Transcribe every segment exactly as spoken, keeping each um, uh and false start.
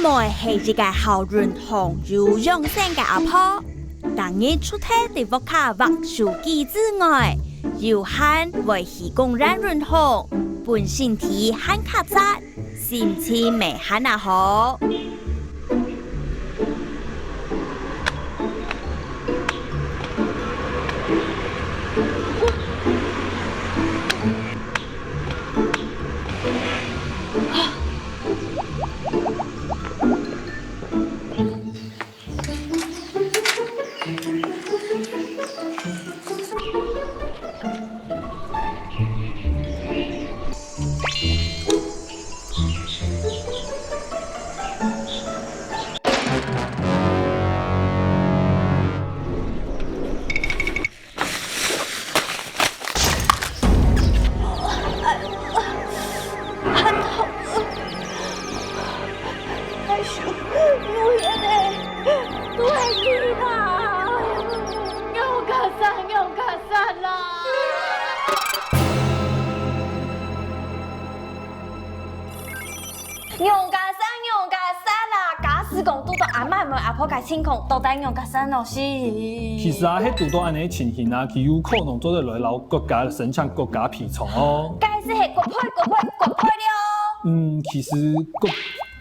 妹係一個好運動又養生个阿婆，逐日除忒在屋下畫手機之外，又還會去公園運動，分身體還較紮，心情乜還較好。哎呦，有血呢，都係佢啦！仰結煞，仰結煞啦！仰結煞，仰結煞啦！假使講堵到阿姆妹阿婆个情況，到底仰結煞呢？是。其實啊，係堵到恁仔情形啊，佢有可能做得來摎國家申請國家賠償哦。該就係國賠，國賠，國賠了。嗯，其實國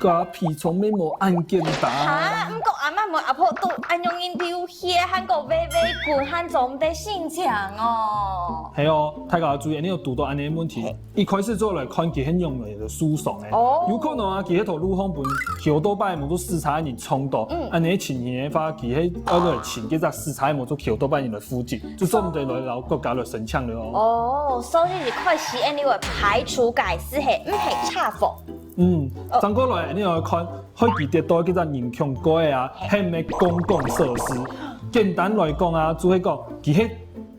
家賠償乜無恁簡單。哈，毋過阿姆妹阿婆都恁樣流血，還過噦噦滾，還做毋得申請哦。係哦，大家注意，你有堵到恁仔問題。 一開始做來看佢係仰仔个受傷个，哦。有可能啊，佢係在路項分騎奧多拜無就駛車个人撞到，嗯。恁仔情形个話，佢係愛來尋該隻駛車無就騎奧多拜人來負責，就做毋得來摎國家來申請了哦。哦，所以一開始恁仔會排除个就係毋係車禍。嗯，哦。正過來，你愛看，害佢跌倒該隻人恐該啊，係毋係公共設施？簡單來講啊，就係講，佢係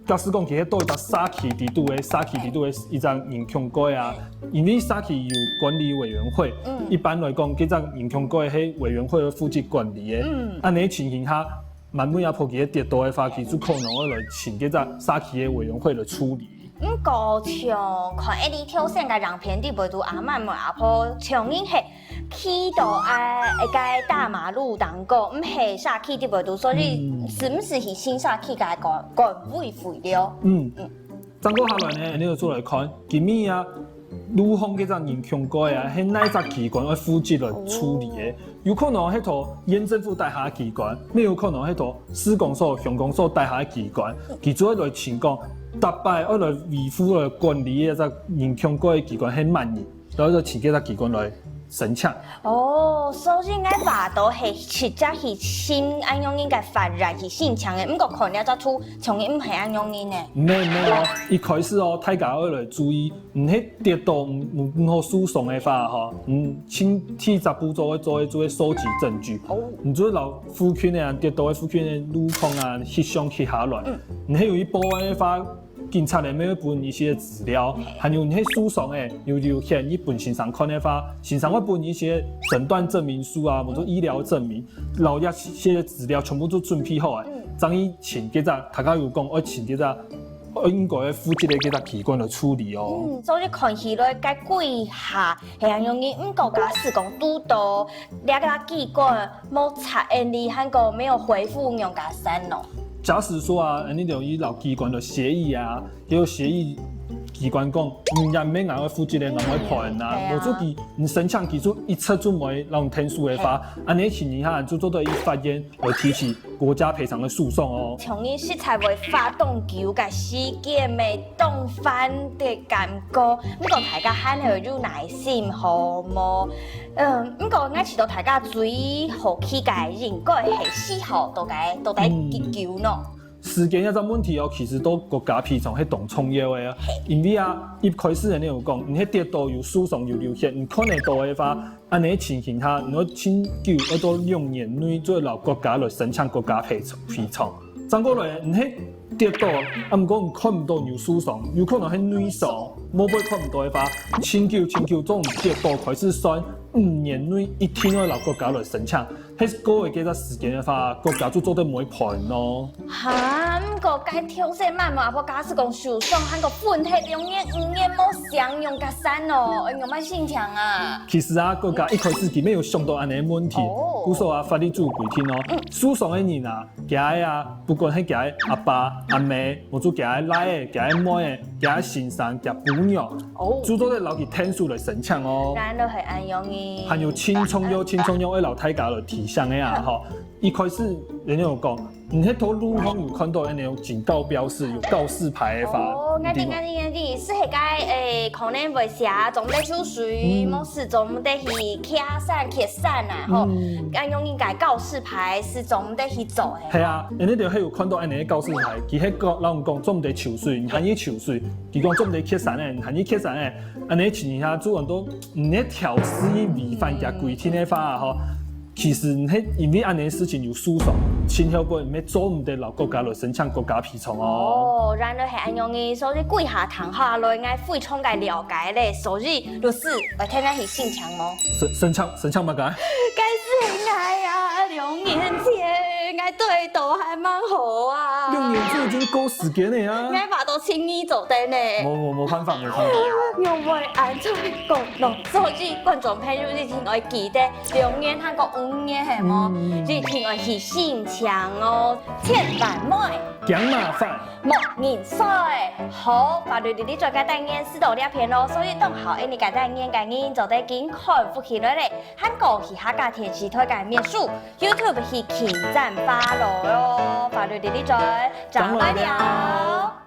假使講佢係在一隻社區裡肚个，社區裡肚个一隻人恐該啊，因為社區有管理委員會，嗯。一般來講，該隻人恐該係委員會負責管理个。嗯。恁仔情形下，阿姆妹阿婆佢係跌倒个話，佢就可能愛來尋該隻社區个委員會來處理。毋過像看恁仔條線个影片，裡背就阿姆妹阿婆像人係 企到啊，一個大馬路當中，毋係社區裡背肚，所以，嗯。係毋係去新社區个管，管委會了？嗯。嗯。正過下來呢，恁仔就做來看，今晡日啊，路項該隻人恐該啊，係哪隻機關愛負責來處理个？哦。有可能係在縣政府底下个機關，乜有可能係在市公所、鄉公所底下个機關，佢就愛來尋講，逐擺愛來維護、來管理个這人恐該个機關係麼人。 然後就請該隻機關來申請。哦，所以𠊎話到係直接去尋恁樣个法院去申請个，毋過可能這就像毋係恁樣呢。毋係，毋係哦，一開始哦，大家愛來注意，毋係跌倒，毋，毋，毋好受傷个話吼，嗯，前，第一步做个，做个，做个收集證據。哦。你就係摎附近个啊，跌倒个附近个路況啊，翕相翕下來。嗯。你係有一報案个話， 警察呢，乜會分一些資料，還有你係受傷个，有流血，你分先生看个話，先生會分一些診斷證明書啊，或者醫療證明，然後這些資料全部都準備好个，嗯。正去請該隻，大家有講愛請該隻，應該負責个該隻機關來處理哦。嗯，所以看起來該幾下，係恁樣个，毋過假使講堵到，這個機關無插恁仔，還過沒有回覆仰結煞呢？假使說啊，你就去摎機關來協議啊， 有協議機關講，嗯，也毋係𠊎愛負責个，𠊎愛賠啊。嗯，係啊。無就佢，你申請佢就一直就無愛摎你𢯭手个話，係。恁仔情形下，就做得去法院來提起國家賠償个訴訟哦。像你實在會花當久个時間，乜當煩个感覺，毋過大家還係有耐心，好無？嗯，毋過𠊎知道大家最好奇个應該係時候到底，到底幾久呢？嗯。 時間這隻問題哦，其實對國家賠償係當重要个啊。因為啊，一開始人有講，你係跌倒有受傷有流血，你看得到个話，恁仔情形下，你愛盡久，愛到兩年內，做得摎國家來申請國家賠，賠償。正過來，你係跌倒，啊，毋過你看毋到你有受傷，有可能係內傷，毛背看毋到个話，盡久盡久，從跌倒開始算，五年內一定愛摎國家來申請。係過了該隻時間个話，國家就做得無愛賠咯。哈，毋過該條細妹無阿婆假使講受傷，還過分忒兩年、五年無相用个衫哦，愛仰般申請啊？其實啊，國家一開始佢乜有想到恁呢个問題，哦。故所啊，法律就有規定哦，嗯。受傷个人啊，佢个啊，不管係佢个阿爸、阿姆，或者佢个倈仔、佢个妹仔、佢个先生、佢餔娘，哦。就做得摎佢𢯭手來申請哦。原來係恁樣个。還有盡重要、盡重要，愛摎大家來提醒个啊，吼。一開始人家有講，你該道路項有看到恁呢有警告標示、有告示牌个話，哦，𠊎知，你知無？𠊎知，𠊎知，係該，誒，可能會寫總得出水，嗯。無事總得去擎傘、擎傘啊，吼。嗯。恁樣應該告示牌係總得去做个。係啊，恁呢就係有看到恁呢个告示牌，佢係講，摎人講總得泅水，你還去泅水，佢講總得擎傘个，你還去擎傘个，恁呢情形下，做很多，你該條示一違反佢規定个話啊，吼。 其實你係因為恁呢事情有受傷，盡後尾你乜做毋得摎國家來申請國家賠償哦。哦，原來係恁樣个，所以歸下聽下來，𠊎非常个了解咧。所以律師，𠊎聽日去申請無？申，申請，申請麼个？該係𠊎啊，兩年前，𠊎對到還蠻好啊。兩年就已經過時間了啊。𠊎話到千二做得呢。無，無，無辦法，無辦法。因為恁樣講咯，所以觀眾朋友一定愛記得 兩年還過五年係無？嗯。一定愛去申請哦，千萬莫驚麻煩。莫認輸。好，法律里里轉个單元就到這片咯，所以當好，恁呢个單元个人做得緊看復起來咧，還過去客家電視台个面書，YouTube去撳讚follow哦。法律里里轉，正來尞。